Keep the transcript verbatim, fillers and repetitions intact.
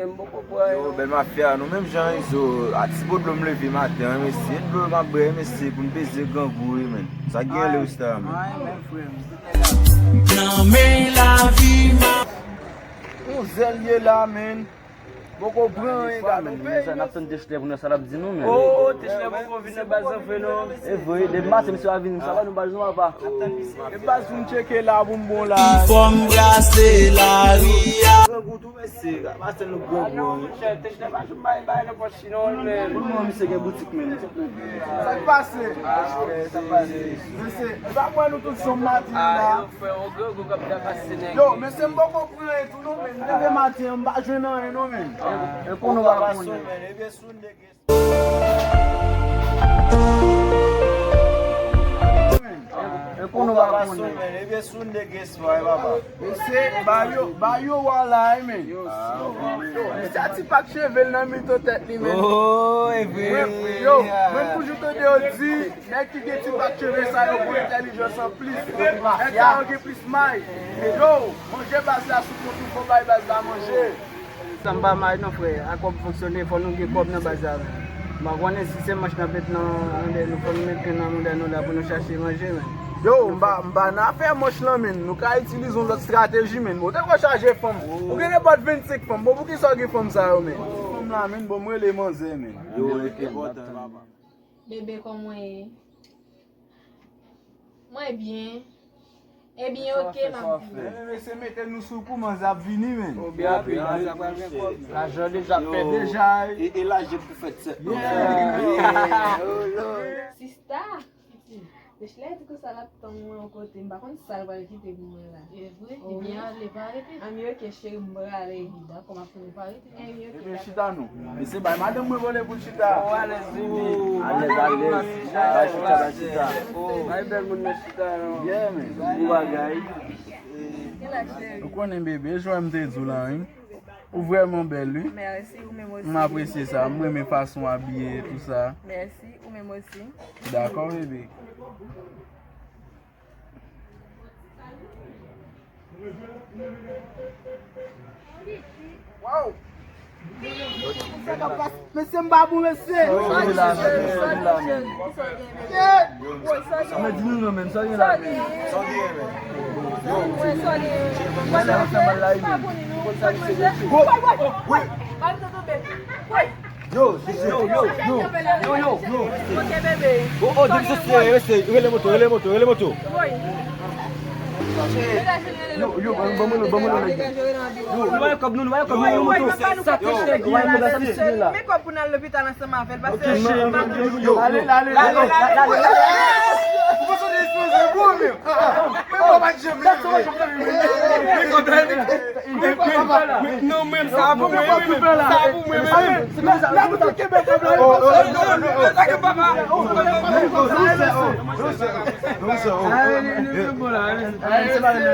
Yo, bèl mafya, nou menm jan Izo, a ti po dlo m leve maten an, mesye, dlo m ap bwè, mesye, pou n peze grangou, wi, men. Sa k gen lè, Rista, men? Nan men lavi, ma. Yon zèl ye la, men. Poko pran anyen, gade yon peyi. N ap tann Techlè pou nou sa l ap di nou, men. Oh, Techlè poko vin nan baz anfen, non. E vre, depi maten misye pa vini, sa va nou baz nou apa. E baz pou m tcheke la, pou m bon la. Fò m brase lari a. Grangou tou, mesye, pase nou grangou. Techlè pa janm bay bay nan pòch li, non, men. Pou nou, misye gen boutik, men. Sa k pase? Mesye, e pa mwen nou tout son maten la. Yo, mesye, m poko pran anyen tou non, men. M leve maten an, m pa jwenn anyen non, men. E konnen w pa konnen. E konnen w pa konnen. Mesye, ba yo, ba yo wala, men. Mesye a ti pak cheve l nan mitan tèt li, men. Oh, e vre. Yo, mwen toujou tande yo di, nèg ki gen ti pak cheve sa yo gon entèlijans anplis. Nèg sa yo gen plis may. Yo, manje baz la sou kont ou, fò bay baz la manje. Sa m pa may non, frè. A kòb fonksyone, fò nou gen kòb nan baz la, men. M pa konnen si se manch n ap met nan, nan dèyè nou, fò nou met grenn nan, nan dèyè nou la pou nou chache manje, men. Yo, m pa, m pa nan afè manch lan, men. Nou ka itilize yon lòt estrateji, men. Ou te ko chaje fanm. Ou gen nenpòt vennsenk fanm. Bon, poukisa w gen fanm sa yo, men? Fanm la, men, bon, m rele manzè, men. Yo, e enpòtan, papa. Bebe, kòman w ye? Mwen byen. Ebyen, oke, m ap vini. Men, men, se mete nou sou kou, manzè ap vini, men. Oke, oke, manzè ap vini. Lajan deja fèt deja. E, e lajan pou fèt sèt. Yeah. Oh, Lord. Sista. Dechilè di konsa l ap tann mwen yon kote, m pa konn sa l pral kite pou mwen la. E vre? Ebyen, ale, pa rete. Ann, oke, cheri, m prale. Dakò, m ap tann ou, pa rete. Ebyen, chita non. Mesye, bay madanm mwen vole pou l chita. Oh, alèz, vini. Alèz, alèz. Bay chita, bay chita. Oh, bay bèl moun nan chita, non. Yeah, man. Bon bagay. Ou konnen, bebe, jan m te di w la, wi. Ou vrèman bèl, wi. Mèsi, ou menm osi. M apresye sa. M renmen fason w abiye, tout sa. Mèsi, ou menm osi. Dakò, bebe. Waw! Mesye, m pa bon, mesye. Sa di nou non, menm, sa gen la, menm. Yo, yo, yo, yo, yo, yo. Oh, oh, depi sou siye, rele moto, rele moto, rele moto. Yo, yo, ban, ban mwen, ban mwen, ban mwen. Yo, nou ba yo kòb nou, nou ba yo kòb nou, rele moto. Sa te chè gen la, sa te chè la. Men kòb pou n al lopital ansanm avè l, paske yo, ale, ale, ale, ale. Ou pa sot espose bon, men. Men mwen pa t janm leve. Non, menm sa pou mwen, menm sa pou mwen, menm.